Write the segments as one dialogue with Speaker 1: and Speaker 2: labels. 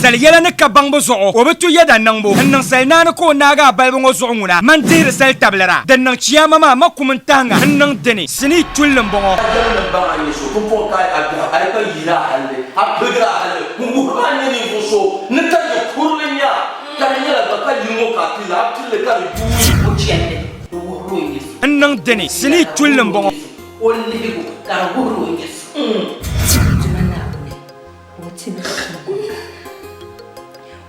Speaker 1: Sali yɛla ni ka baŋbu zuɣu, o bi tu yɛda niŋbu. N niŋ sali naani ka o naagi a balibu ŋɔ zuɣu ŋuna, man dihiri sali tabilira. Din niŋ chiyaama maa, ma kum n-tahi ŋa n-niŋ di ni. Sinii tulli m-bɔŋɔ.
Speaker 2: Ka jɛmnim baŋ a nyɛ so, pumpɔŋ ka a biɛhigu, a yi pa yiini a halli, a piligiri a halli n-wuhiri ba a ni nyɛ ninvuɣ so ni ka yi kurili nya, ka di nyɛla gba ka yini ŋɔ ka a pilli, a pilli ka di yuui.
Speaker 3: O chandi di wuhiri o n-nyɛ so.
Speaker 1: N niŋ dini, sinii tulli m-bɔŋɔ.
Speaker 3: O lihigu ka di wuhiri o n-nyɛ so.
Speaker 4: Duuma Naawuni, ka o ti li suŋ.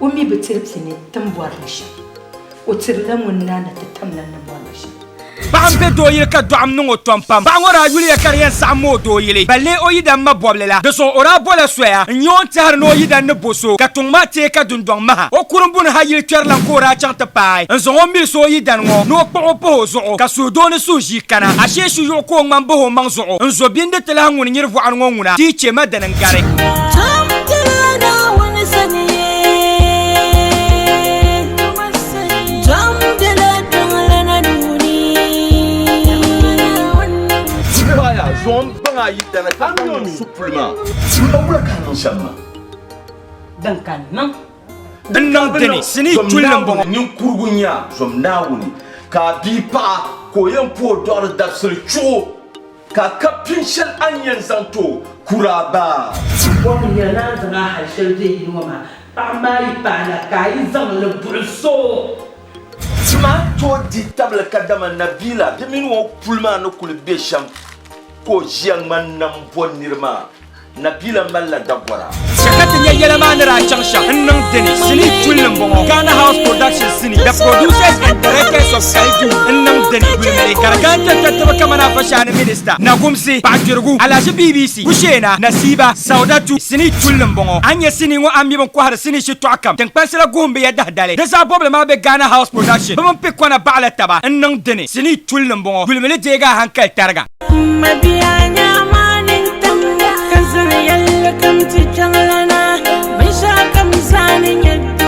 Speaker 4: O mi bi tiri ti ni ti ni bɔri li shɛm. O tirila ŋun naa ni ti tamla ni bɔri li shɛm.
Speaker 1: Paɣa m-be dooyili ka dɔɣim niŋ o tɔm pam. Paɣa ŋɔ daa yuliya ka di yɛn saɣim ma o dooyili. Ba lee o yidan ma bɔbili la. Di zuɣu o daa bola soya n-nyɛ o ni tɛhiri ni o yidan ni bo so ka tuŋ maa teei ka dundɔŋ maha. O kurimbuni ha yili kpɛrilan ka o daa chaŋ ti paai n-zaŋ o milisi o yidan ŋɔ ni o kpuɣi o pahi o zuɣu ka suhudoo ni suhuʒii kana. Ashee shiyuɣu ka o ŋmani bahi o maŋ zuɣu n-zo bindi ti lahi ŋuni nyiri vɔɣuni ŋɔ ŋuna ti yi che ma dini n-gari. Din niŋ dini, sinii tulli m-bɔŋɔ.
Speaker 2: Ninkurigu nya zom Naawuni, ka a bia paɣa ka o yɛn po o dɔɣiri dabisili chuɣu. Ka a ka pin shɛli a ni yɛn zaŋ ti o, kur a ba.
Speaker 3: Bɔhim nyɛla ni a ni zaŋ a hal shɛli be yili ŋɔ maa, paɣa maa yi paana ka a yi zaŋ li buɣi so.
Speaker 2: Ti maa tooi di tabili kadama Nabila bɛ mini o puli maa ni kuli be shɛm ka o ʒiya ŋmani nam bo niri maa. Nabila malila dagɔra.
Speaker 1: Chɛ ka ti nya yɛla maa ni daa chaŋ shɛm n-niŋ di ni. Sinii tulli m-bɔŋɔ, Ghana House Productions Sinii, The Producers and Directors of Kali Duu n-niŋ di ni. Yulimi li ka di kana kpɛrikpɛritiba kamani Afashaani Minista, Nagumsi, Paɣakpirigu, Alaji BBC, Kusheena, Nasiba, Saudatu. Sinii tulli m-bɔŋɔ. A ni nya sinii ŋɔ a ni mi bɛ ni kɔhiri sinii shitɔɣu kam. Tiŋkpansi la guhim bɛ ya dahidali. Di zaa bɔbili maa be Ghana House Production. Bɛ mini Pick Kɔna baɣila taba n-niŋ di ni. Sinii tulli m-bɔŋɔ. Yulimi li deegi a hankali tariga.
Speaker 5: M mabia.